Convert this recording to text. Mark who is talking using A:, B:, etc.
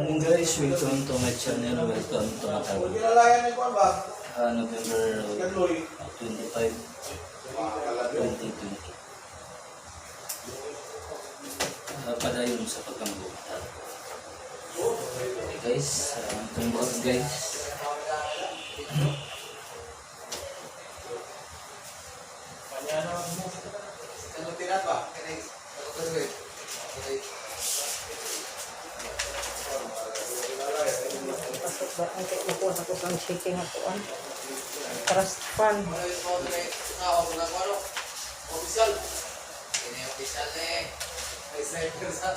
A: Morning, guys, welcome to my channel, welcome to Matago. November 25, 2020. Padayon sa pagkambuhat. Okay guys, itong buhat, guys.
B: Pasok ba? Ang kay makuha sa kusang checking ako ang trust fund.
C: Official. Ini official eh. May sniper sa.